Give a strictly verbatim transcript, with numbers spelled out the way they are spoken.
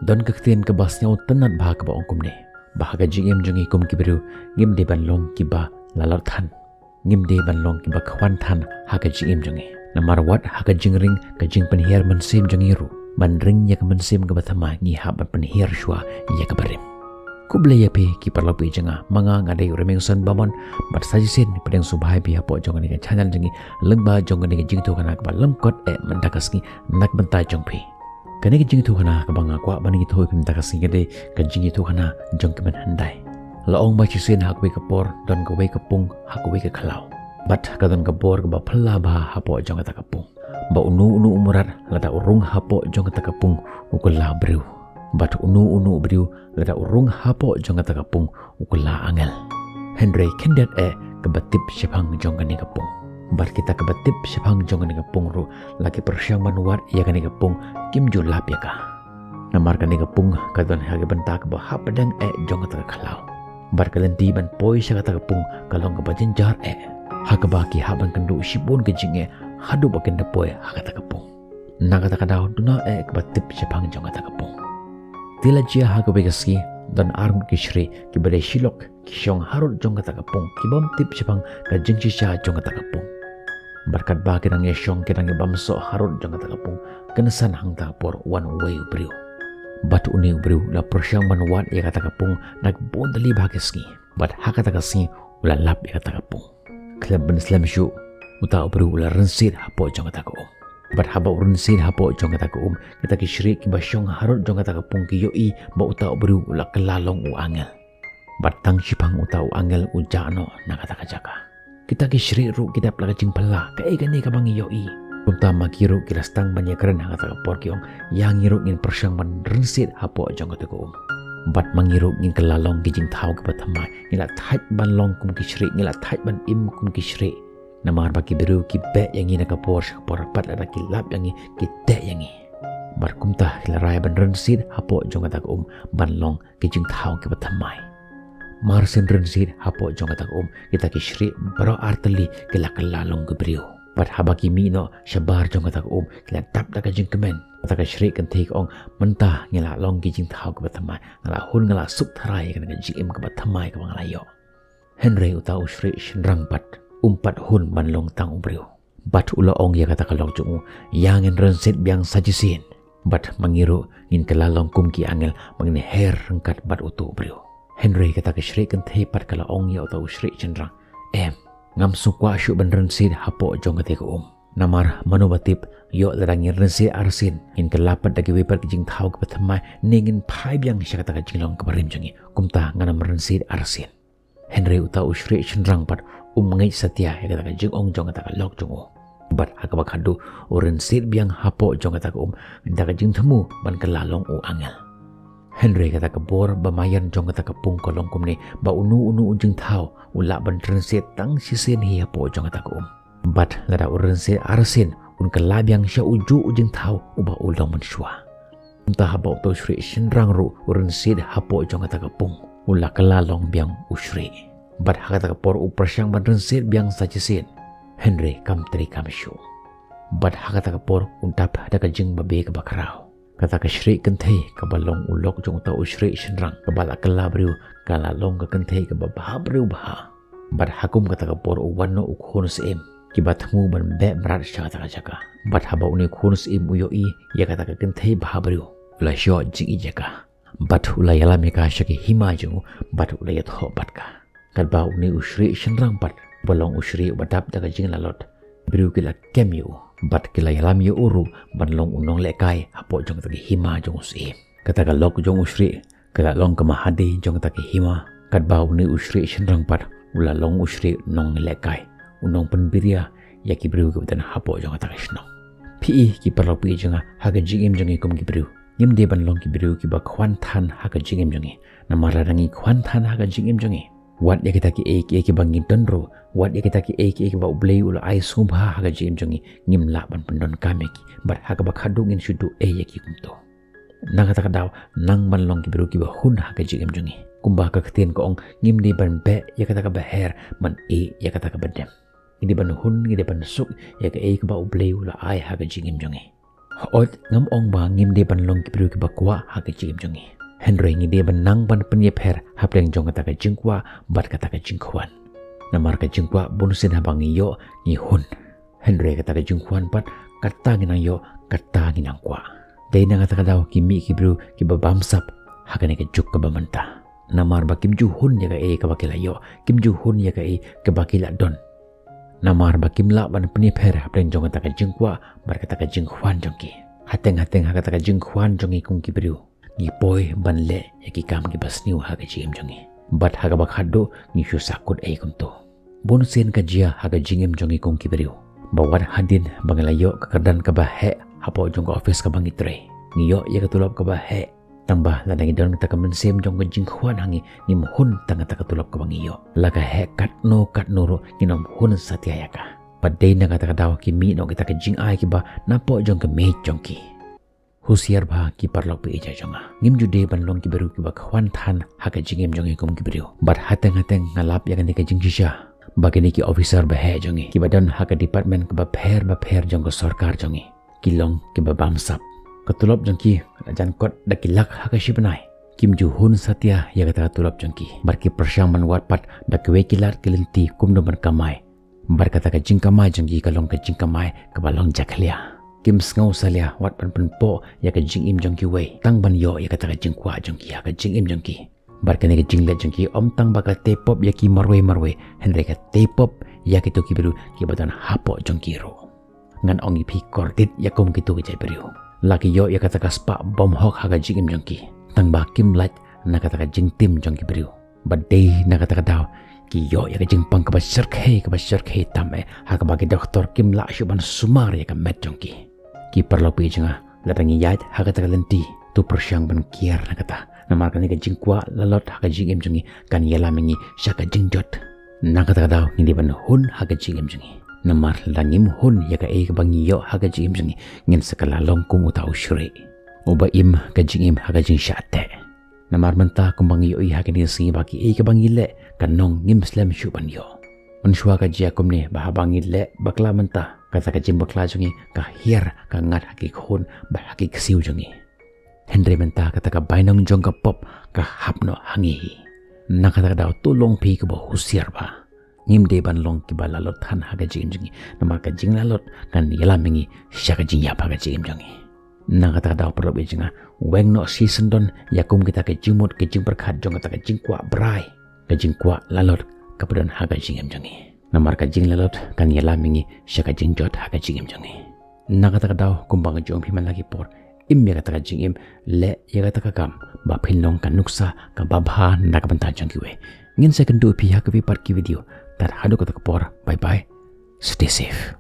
Don ka ktien kaba sngewtynnad bha kaba ong kumne, ba ha ka jingim jong ngi kum ki briew, ngim dei ban long kiba lalot than, ngim dei ban long kiba khwan than ha ka jingim jong ngi. Namar wat ha ka jingring ka jingpynhiar mynsiem jong ngi ruh, ban ring ïa ka mynsiem kaba thymmai, ngi hap ban pynhiar shuwa ïa ka barim. Khublei ïa phi ki paralok jong nga, ma nga nga dei u Remingson Bamon, bad sa shisien pdiang sngewbha ïa phi hapoh jong kane ka channel jong ngi, lyngba jong kane ka jingïathuhkhana kaba lyngkot eh mynta ka sngi na ka bynta jong phi. Kane ka jingïathuhkhana kaba nga kwah ban ïathuh ïa phi mynta ka sngi ka dei ka jingïathuhkhana jong ki mynhyndai. La ong ba shisien ha kawei ka por don kawei ka pung ha kawei ka khlaw, bad ka don ka bor kaba phylla bha hapoh jong kata ka pung. Ba uno uno u mrad lada u rung hapoh jong kata ka pung u kylla briew, bad uno uno u briew lada u rung hapoh jong kata ka pung u kylla angel. Hynrei khyndiat eh kaba tip shaphang jong kane ka pung, bad kita kaba tip shaphang jong kane ka pung ruh, la ki pyrshang ban wad ïa kane ka pung, kim ju lap ïa ka. Namar kane ka pung ka don ha ka bynta kaba hapdeng eh jong kata ka khlaw, bad ka lynti ban poi sha kata ka pung ka long kaba jynjar eh, ha kaba ki hap ban kynduh shibun ka jingeh haduh ba kin da poi ha kata ka pung. Na kata ka daw duna eh kaba tip shaphang jong kata ka pung. Te la jia ha kawei ka sngi, don arngut ki shrieh kiba dei shilok ki shong harud jong kata ka pung, ki bym tip shaphang ka jingshisha jong kata ka pung. Bad katba ki dang ïa shong, ki dang ïa bamsoh harud jong kata ka pung, kynsan hangta ka por wan uwei u briew. Bad une u briew u la pyrshang ban wad ïa kata ka pung na ka bun tylli bha ki sngi, bad ha kata ka sngi u la lap ïa kata ka pung. Khlem pynslem shuh, uta u briew u la rynsied hapoh jong kata ka um. Bad haba u rynsied hapoh jong kata ka um, kita ki shrieh kiba shong harud jong kata ka pung ki ïohi ba uta u briew u la kylla long u angel. Bad tang shiphang uta u angel u jah noh na kata ka jaka. Kita ki shrieh ruh ki dap la ka jingphylla, kaei kane kaba ngi ïohi. Kumta ma ki ruh ki la sdang ban ïakren ha kata ka por, ki ong, ïa ngi ruh ngin pyrshang ban rynsied hapoh jong kata ka um. Bad ma ngi ruh ngin kylla long ki jingthaw kiba thymmai, ngi la thait ban long kum ki shrieh, ngi la thait ban im kum ki shrieh. Namar ba ki briew ki beh ïa ngi na ka por sha ka por, bad lada ki lap ïa ngi, ki teh ïa ngi. Bad kumta ki la rai ban rynsied hapoh jong kata ka um ban long ki jingthaw kiba thymmai. Mar shen rynsied hapoh jong kata ka um, kita ki shrieh baroh artylli ki la kylla long ki briew. Bad haba ki mih noh shabar jong kata ka um, ki la dap da ka jingkmen. Kata ka shrieh kynthei ka ong, mynta ngi la long ki jingthaw kiba thymmai, nga la hun, nga la suk tharai ïa kane ka jingim kaba thymmai kaba nga la ïoh. Hynrei uta u shrieh shynrang pat um pat hun ban long tang u briew. Bad u la ong ïa kata ka lok jong u, ïa ngin rynsied biang sa shisien. Bad ma ngi ruh ngin kylla long kum ki angel, ba ngin her ryngkat bad uto u briew. Hynrei kata ka shrieh kynthei pat ka la ong ïa uta u shrieh shynrang, em, ngam sngewkwah shuh ban rynsied hapoh jong kata ka um. Namar mano ba tip, ïoh lada ngin rynsied arsien, ngin kylla pat da kiwei pat ki jingthaw kiba thymmai, ne ngin phai biang sha kata ka jinglong kaba rim jong ngi. Kumta ngan ym rynsied arsien. Hynrei uta u shrieh shynrang pat um ngeit satia ïa kata ka jingong jong kata ka lok jong u. Bad ha kaba khadduh u rynsied biang hapoh jong kata ka um da ka jingthmu ban kylla long u angel. Hynrei kata ka bor ba maïan jong kata ka pung ka long kumne, ba uno uno u jingthaw u lah ban rynsied tang shisien hi hapoh jong kata ka um. Bad lada u rynsied arsien, un kylla biang sha ujuh u jingthaw uba u long mynshuwa. Kumta haba uta u shrieh shynrang ruh u rynsied hapoh jong kata ka pung, u la kylla long biang u shrieh. Bad ha kata ka por u pyrshang ban rynsied biang sa shisien, hynrei kam trei kam shuh. Bad ha kata ka por u dap da ka jingbabe kaba khraw. Kata ka shrieh kynthei kaba long u lok jong uta u shrieh shynrang kaba la kylla briew, ka la long ka kynthei kaba bha briew bha. Bad ha kum kata ka por u wan noh u khun syiem, kiba thmu ban beh mrad sha kata ka jaka. Bad haba une u khun syiem u ïohi ïa kata ka kynthei bha briew, u la shoh jingïeit ïa ka. Bad u la ïalam ïa ka sha ki hima jong u, bad u la ïathoh bad ka. Katba une u shrieh shynrang pat, uba long u shrieh uba dap da ka jinglalot, briew ki la kem ïa u, bad ki la ïalam ïa u ruh ban long u nonglehkai hapoh jong kata ki hima jong u syiem. Kata ka lok jong u shrieh ka la long ka mahadei jong kata ki hima. Katba une u shrieh shynrang pat, u la long u shrieh nonglehkai, u nongpynbiria ïa ki briew kiba don hapoh jong kata ka shnong. Phi i ki paralok phi i jong nga, ha ka jingim jong ngi kum ki briew, ngim dei ban long ki briew kiba khwan than ha ka jingim jong ngi. Namar lada ngi khwan than ha ka jingim jong ngi, wat ïa kita kiei kiei kiba ngi don ruh, wat ïa kita kiei kiei kiba U Blei u la ai sngewbha ha ka jingim jong ngi, ngim lah ban pyndonkam ïa ki. Bad ha kaba khadduh ngin shu duh ei ïa ki kumto. Na kata ka daw, nang ban long ki briew kiba hun ha ka jingim jong ngi. Kumba ka ktien ka ong, ngim dei ban beh ïa kata kaba her ban ïeh ïa kata kaba dem. Ngi dei ban hun, ngi dei ban suk ïa kaei kaba U Blei u la ai ha ka jingim jong ngi. Hooid, ngam ong ba ngim dei ban long ki briew kiba kwah ha ka jingim jong ngi. Hynrei ngi dei ban nang ban pynïapher hapdeng jong kata ka jingkwah bad kata ka jingkhwan. Namar ka jingkwah bunsien haba ngi ïoh ngi hun. Hynrei kata ka jingkhwan pat kata ngi nang ïoh kata ngi nang kwah. Dei na kata ka daw ki mih ki briew kiba bamsap ha kane ka juk kaba mynta. Namar ba kim ju hun ïa kaei kaba ki la ïoh, kim ju hun ïa kaei kaba ki la don. Namar ba kim lah ban pynïapher hapdeng jong kata ka jingkwah bad kata ka jingkhwan jong ki. Hateng hateng ha kata ka jingkhwan jong ngi kum ki briew, ngi poi ban leh ïa ki kam kiba sniew ha ka jingim jong ngi. Bad ha kaba khatduh ngi shu sahkut ei kumto. Bunsien ka jia ha ka jingim jong ngi kum ki briew, ba wat hadien ba ngi la ïoh ka kyrdan kaba heh hapoh jong ka office kaba ngi trei, ngi ïoh ïa ka tulop kaba heh, tang ba lada ngi don kata ka mynsiem jong ka jingkhwan ha ngi, ngim hun tang kata ka tulop kaba ngi ïoh. La ka heh katno katno ruh ngin ym hun satia ïa ka. Bad dei na kata ka daw ki mih noh kita ka jingai kiba napoh jong ka miej jong ki. Husiar bha ki paralok ba ïeit jong nga. Ngim ju dei ban long ki briew kiba khwan than ha ka jingim jong ngi kum ki briew. Bad hateng hateng nga lap ïa kane ka jingshisha ba kine ki officer ba heh jong ngi, kiba don ha ka department kaba pher ba pher jong ka sorkar jong ngi, ki long kiba bamsap. Ka tulop jong ki la jan kot da ki lak ha ka shi bnai. Kim ju hun satia ïa kata ka tulop jong ki. Bad ki pyrshang ban wad pat da kiwei ki lad ki lynti kumno ban kamai. Bad kata ka jingkamai jong ki ka long ka jingkamai kaba long jakhlia. Kim sngew salia wat ban pynpoh ïa ka jingim jong kiwei tang ban ïoh ïa kata ka jingkwah jong ki ha ka jingim jong ki. Bad kane ka jingleh jong ki ym tang ba ka tei pop ïa ki marwei marwei, hynrei ka tei pop ïa kito ki briew kiba don hapoh jong ki ruh. Ngan ong ïa phi kordit ïa kum kito ki jait briew. La ki ïoh ïa kata ka spah bymhok ha ka jingim jong ki, tang ba kim lait na kata ka jingtim jong ki briew. Bad dei na kata ka daw ki ïoh ïa ka jingpang kaba shyrkhei, kaba shyrkhei tam eh, ha kaba ki doktor kim lah shuh ban sumar ïa ka met jong ki. Ki paralok ba ïeit jong nga, lada ngi ïaid ha kata ka lynti, to pyrshang ban kiar na kata. Namar kane ka jingkwah lalot ha ka jingim jong ngi kan ïalam ïa ngi sha ka jingjot. Na kata ka daw ngi dei ban hun ha ka jingim jong ngi. Namar lada ngim hun ïa kaei kaba ngi ïoh ha ka jingim jong ngi, ngin sa kylla long kum uta u shrieh uba im ka jingim ha ka jingshah teh. Namar mynta kumba ngi ïohi ha kine ki sngi ba kiei kaba ngi leh ka nong ngim slem shuh ban ïoh. Mynshuwa ka jia kumne ba haba ngi leh bakla mynta, kata ka jingbakla jong ngi ka hiar ka ngat ha ki khun bad ha ki ksiew jong ngi. Hynrei mynta kata ka bainong jong ka pop ka hap noh ha ngi hi. Na kata ka daw to long phi kiba husiar bha. Ngim dei ban long kiba lalot than ha ka jingim jong ngi, namar ka jinglalot kan ïalam ïa ngi sha ka jingïap ha ka jingim jong ngi. Na kata ka daw paralok ba ïeit jong nga, weng noh shisyndon ïa kum kita ki jingmut ki jingpyrkhat jong kata ka jingkwah brai, ka jingkwah lalot kaba don ha ka jingim jong ngi. Namar ka jinglalot kan ïalam ïa ngi sha ka jingjot ha ka jingim jong ngi. Na kata ka daw kumba nga ju ong ïa phi man la ki por, im ïa kata ka jingim, leh ïa kata ka kam ba phin long ka nuksa kaba bha na ka bynta jong kiwei. Ngin sa ïakynduh ïa phi ha kawei pat ki video. Tad haduh kata ka por, bye bye. Stay safe.